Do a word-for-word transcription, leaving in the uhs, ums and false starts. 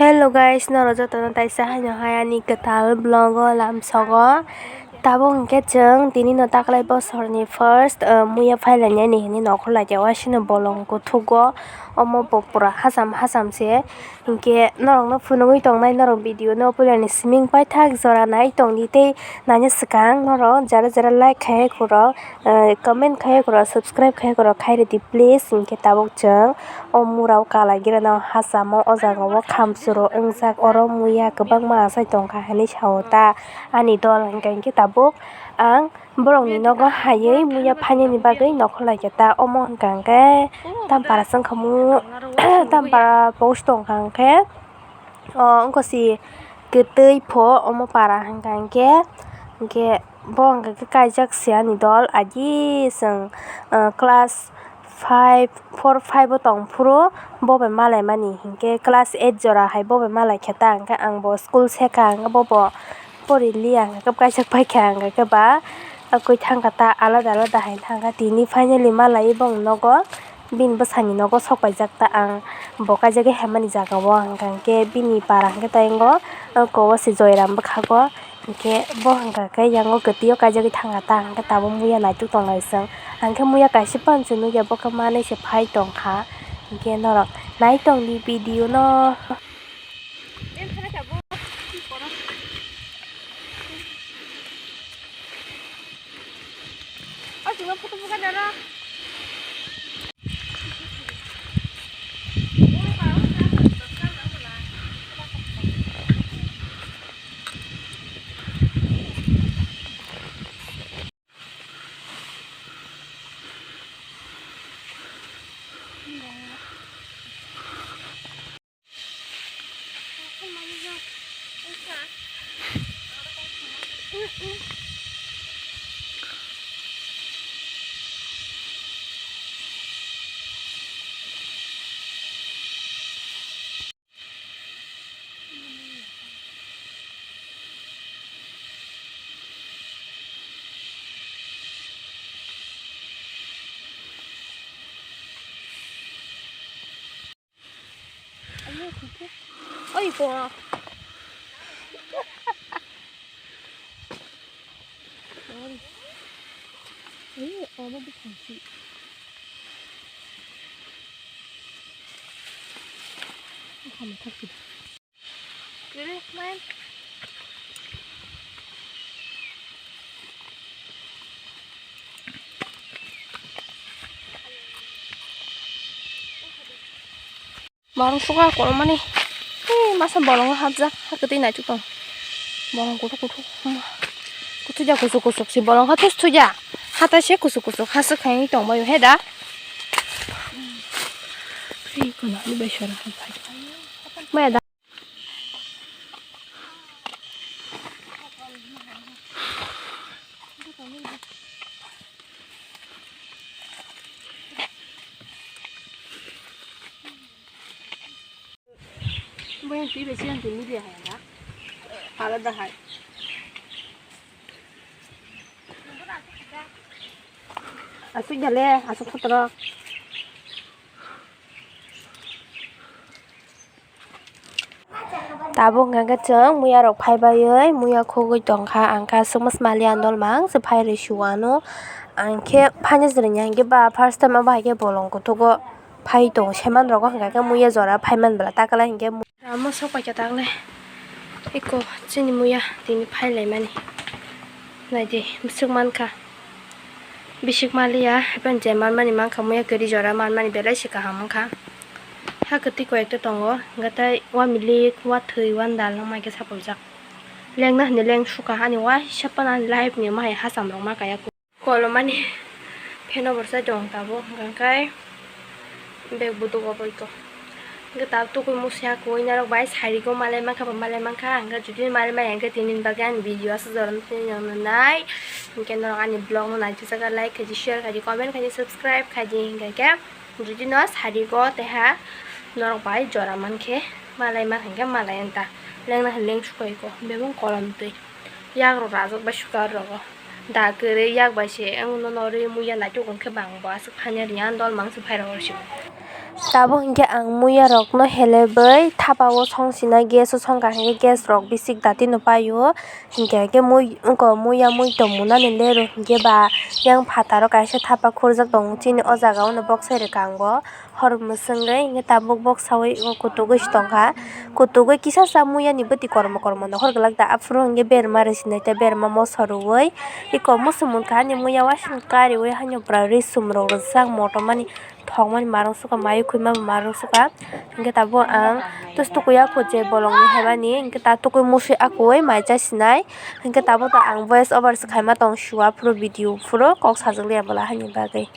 Hello guys, norok jotono taisa haino hai ani kwtal vlog o lamsogo. Tabuk hinkhe chwng tini no taklai bosorni first, uh, muya phailainani hinwi nokhorlai khe wasino bolong kuthugo. Omo bo pura hacham hacham se. Hinkhe norokno phunugwi tongnai, norok video no puilani siming paithak jora nai tongdi tei naina swkang norok jara jara like khai khurok, eh, comment khai khurok, subscribe khai khurok khai rwdi please. Hinkhe tabuk chwng o mura o kalaigirano hachamo o jaga o khamsuro wngjak, oro muya kwbangma achai tongkha hinwi sao ta ani dol. Hinkhe hinkhe tabuk ang borokni nogo haywi muya phainani bagwi nokhorlai khe ta, omo hwnka hinkhe Tampara chwngkha mu Tampara post tongkha hinkhe. O wngkha si kwtwi pho omo para hwnka hinkhe, hinkhe bo hwnka khe kaijak se ani dol agi chwng, ah, class five, four, five o tong phuru bo bai malaimani hinkhe class eight jora hai bo bai malaikha ta, hinkhe ang bo school seka hinkhe bo bo pori liya hinkhe kaijak paikha hinkhe ba kwthang khe ta alada alada hai thangkha tini finally malaiwi bong nogo. Bini bwsani nogo sok paijak ta ang, bo kaijagwi haimani jaga o, hwnka hinkhe bini para hinkhe tei ango, o kobo se Joyram bwkhago, hinkhe bo hwnka khe yango kwtwi o kaijagwi thangkha ta, hinkhe tabuk muya naituk tonglai chwng, hinkhe muya kaisa phano chwng nukya, bo khe manwi se phai tongkha, hinkhe norok nai tongdi video no. Oi, po. Oi, omo bwsang si. Omo thak si. Kiri, main. Borong suka kolomani. Hei, masa bolongo hapjak, ha kwtwi naituk tong. Bolong kuthuk kuthuk, ma. Kuthuk ja kuchuk kuchuk si bolong ha thus thuja. Hatai se kuchuk kuchuk ha swk khai tong baio he da. Hei, kono ni bai sora ha phai. Maya da. Bo yang twi bai siyan twi media hai da. Alada hai. Asuk jale, asuk khotoro. Tabuk hwnka khe chwng muya rok phai baiwi muya khugwi tongkha, ang khe aswk mas mali andol mang se phai rw si uanw. Ang khe phaina jwrwngya hinkhe ba first time abo hai khe bolong kuthugo phai tongo, seman rogo hwnka khe muya jora phai man bwla ta kwlai hinkhe mu-, amo sok paikha ta wngnai. Eko chini muya tini phai lai mani. Naidi, bwswk mankha. Bisik maliya, haikhe je manmani mankha, muya kwrwi jora manmani belai se kaham wngkha. Ha kwtwi koi ekta tongo, hwnkhe tei uamilik, uathwi, uandal wngma khe sapuljak. Lengna hinwi leng sukha, ani uaisa phano ani life ni omo hai hacham rok ma kaya. Kolomani pheno bo chai tongo tabuk, hwnkhe. Bag butugo boiko. Hwnkhe tabuk tukui musi hakui norok bai sari go malai mankha ba malai mankha. Hwnkhe jodi malai maya hwnkhe tini ni bagwi ani video aswk jora no tini no nai. Hwnkhe norok ani vlog no naitugjago like khaidi, share khaidi, comment khaidi, subscribe khaidi. Hwnkhe khe jodi no sari go teha norok bai jora mankhe malai mankha hwnkhe malai anta. Lengna hwn leng sukai go bebung kolom twi. Yak rok rajak bai sukar rogo. Da kwrwi yak bai se wngno norwi muya naituk wngkhe bang bo aswk phaina rwya dol mangsa phai rogor se. Tabuk hinkhe ang muya rokno helebwi thapa o song sinai, gas o song kha hinkhe gas rok bisik dati no pai o, hinkhe hinkhe mui wngkha muya mui tong mwnani lerwi hinkhe ba yang phataro kaisa thapa khurjak tongo chini o jaga o no boksai rwkha ang bo hor mwswngwi hinkhe tabuk boksaui kutukgwi se tongkha, kutukgwi kisa sa muya ni bwtwi kormo kormo nokhor glak da aphuru hinkhe berma rwi sinai tei berma moso rwui eko muchung munkha ani muya wasing kariui haino pura ri sum rok rijak motom ani. Thokmani marok sukha, mayuk khwima bo marok sukha. Hinkhe tabuk ang tus tukui ya kho je bolong ni haimani, hinkhe ta tukui musi akui mai cha sinai. Hinkhe tabuk to ang voice over se khaima tong sua phuru video phuru kok sajak liya bola hani bagwi.